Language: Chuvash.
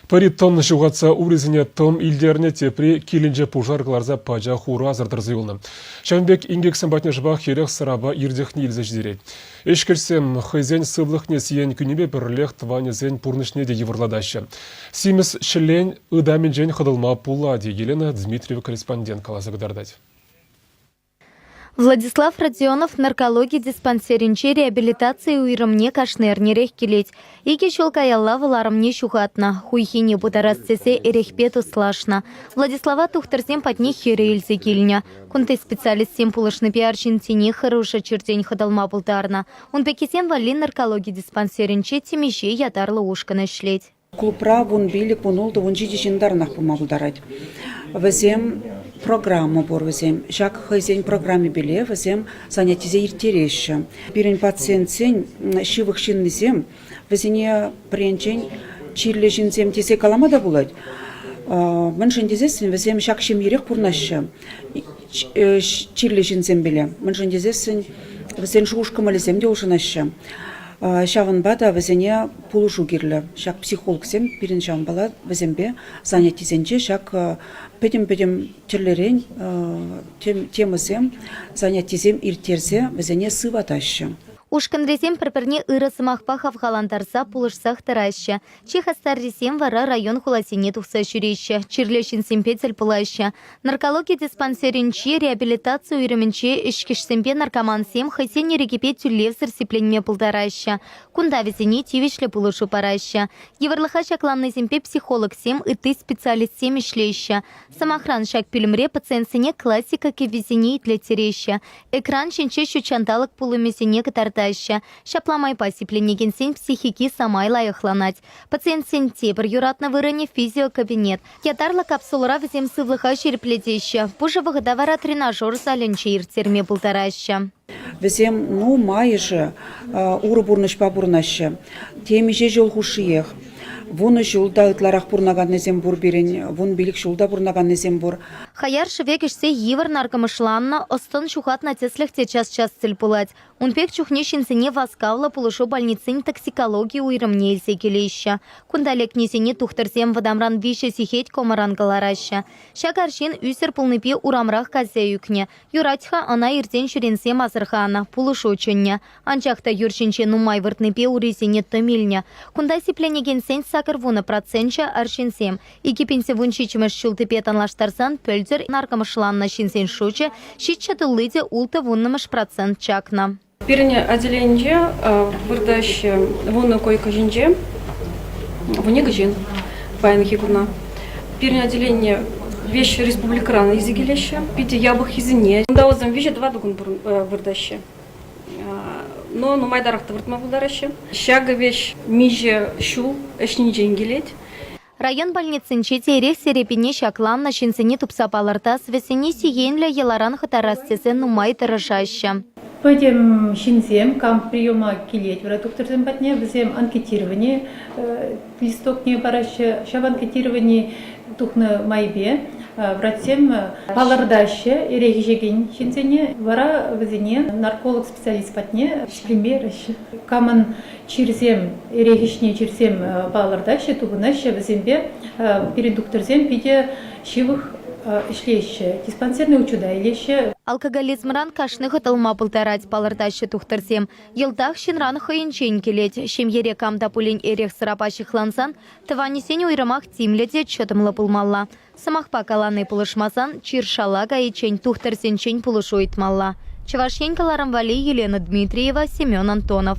Пӗри тӑн ҫухатса урисене тӑм илтернӗ, тепри килӗнче пушар кӑларса пачах урасӑр тӑрса юлнӑ. Ҫавӑн пек инкексем патне шӑпах эрех-сӑрапа иртӗхни илсе ҫитерет. Ӗҫкӗҫсем хӑйсен сывлӑхне сиен кӳнипе пӗрлех тӑванӗсен пурнӑҫне те йывӑрлатаҫҫӗ. Симӗс ҫӗлен ытамӗнчен хӑтӑлма пулать-и, Елена Дмитриева корреспондент каласа кӑтартать. Владислав Родионов наркологи диспансерӗнче реабилитаци уйрӑмне кашни эрнерех килет. Икӗ ҫул каялла вӑл арӑмне ҫухатнӑ, хуйхине пытарас тесе эрехпе туслашнӑ. Владислава тухтӑрсем патне хӗрӗ илсе килнӗ. Кунти специалистсем пулӑшнипе арҫын тинех хӑрушӑ чиртен хӑтӑлма пултарнӑ. Ун пеккисем валли наркологи диспансерӗнче темиҫе ятарлӑ ушкӑн ӗҫлет. Клубра 15, 16, 17 ҫын таранах пулма пултарать. Вӗсем программа пур вӗсем. Ҫак хӑйсен программипеле вӗсем занятисем ирттереҫҫӗ. Пирӗн пациентсен ҫывӑх ҫыннисем вӗсене пӗренчен чирлӗ ҫынсем тесе калама та пулать. Мӗншӗн тесессӗн вӗсем ҫак ҫемьерех пурӑнаҫҫӗ чирлӗ ҫынсемпеле. Мӗншӗн тесессӗн вӗсен шухӑш-кӑмӑлӗсем те улшӑнаҫҫӗ. Ҫавӑнпа та вӗсене пулӑшу кирлӗ. Ҫак психологсем пирӗн ҫавӑнпала вӗсемпе занятисенче ҫак пӗтӗм-пӗтӗм тӗрлӗрен темӑсем, занятисем ирттерсе вӗсене сыватаҫҫӗ. Ушкӑнрисем пӗр-пӗрне ырӑ сӑмахпа хавхалантарса пулӑшсах тӑраҫҫӗ. Чи хастаррисем вара район-хуласене тухса ҫӳреҫҫӗ, чирлӗ ҫынсемпе тӗл пулаҫҫӗ. Наркологи диспансерӗнчи реабилитаци уйрӑмӗнче ӗҫкӗҫсемпе наркомансем хӑйсен ирӗкӗпе тӳлевсӗр сипленме пултараҫҫӗ. Кунта вӗсене тивӗҫлӗ пулӑшу параҫҫӗ. Йывӑрлӑха ҫакланнисемпе психологсем, ытти специалистсем ӗҫлеҫҫӗ. Сӑмахран, ҫак пӳлӗмре пациентсене классика кӗввисене итлеттереҫҫӗ, экран ҫинче ҫутҫанталӑк пулӑмӗсене кӑтартаҫҫӗ. Ҫапла майпа сипленекенсен психики самай лайӑхланать. Пациентсен тепӗр юратнӑ вырӑнӗ – физиокабинет. Ятарлӑ капсулӑра вӗсем сывлӑха ҫирӗплетеҫҫӗ, пушӑ вӑхӑта вара тренажер залӗнче ирттерме пултараҫҫӗ. Вӗсем нумайӑшӗ урӑ пурнӑҫпа пурӑнаҫҫӗ. Темиҫе ҫул хушшиех. Вунӑ ҫул та ытларах пурӑнаканнисем пур пирӗн, 15 ҫул та пурӑнаканнисем пур. Хаяр шӗвек ӗҫсе йывӑр наркӑмӑшланнӑ, ӑс-тӑн ҫухатнӑ тӗслӗх те час-час тӗл пулать. Ун пек чухне ҫынсене васкавлӑ пулӑшу больницин токсикологи уйрӑмне илсе килеҫҫӗ. Кунта лекнисене тухтӑрсем вӑтамран виҫӗ сехет комӑран кӑлараҫҫӗ. Ҫак арҫын ӳсӗр пулнипе урамрах кайса ӳкнӗ. Юрать-ха, ӑна иртен-ҫӳренсем асӑрханӑ, пулӑшу чӗннӗ. Анчах та юр ҫинче нумай выртнипе урисене тӑм илнӗ. Кунта сипленекенсен 80 проценчӗ арҫынсем. 2017 ҫултипе танлаштарсан пӗлтӗр наркӑмӑшланнӑ ҫынсен шучӗ ҫиччӗ тулли те ултӑ вуннӑмӗш процент чакнӑ. Пирӗн отделенинче выртаҫҫӗ вунӑ койка ҫинче вуникӗ ҫын паянхи куна. Пирӗн отделение веҫ республикӑран илсе килеҫҫӗ. Питӗ япӑххисене. Унта вӗсем виҫӗ-тӑватӑ кун выртаҫҫӗ. Но нумайтарах та выртма пултараҫҫӗ. Ҫакӑ веҫ миҫе ҫул ӗҫнинчен килет. Район больницинче те эрех серепине ҫакланнӑ ҫынсене тупса палӑртас, вӗсене сиенлӗ йӑларан хӑтарас тесе нумай тӑрӑшаҫҫӗ. Пӗтӗм ҫынсем, кам приема килет вара тухтӑрсем патне, вӗсем анкетировани листокне параҫҫӗ. Ҫав анкетировани тухнӑ майпе врачсем палӑртаҫҫӗ эрех ӗҫекен ҫынсене, вара вӗсене нарколог специалист патне ӗҫлеме яраҫҫӗ. Камӑн чирсем, эрех ӗҫни чирсем палӑртаҫҫӗ, тупӑнаҫҫӗ. Вӗсемпе пирӗн тухтӑрсем питӗ ҫывӑх ӗҫлеҫҫӗ, диспансерный учета илеҫҫӗ. Алкоголизмран кашни хӑтӑлма пултарать, палӑртаҫҫӗ тухтӑрсем. Йӑлтах ҫынран хӑйӗнчен килет. Ҫемьере кам та пулин эрех-сӑрапа ҫыхлансан тӑванӗсен уйрӑмах тимлӗ те чӑтӑмлӑ пулмалла. Сӑмахпа калани пулӑшмасан чир шала кайиччен тухтӑрсенчен пулӑшу ыйтмалла. Чӑваш Ен кӑларӑм валли Елена Дмитриева, Семен Антонов.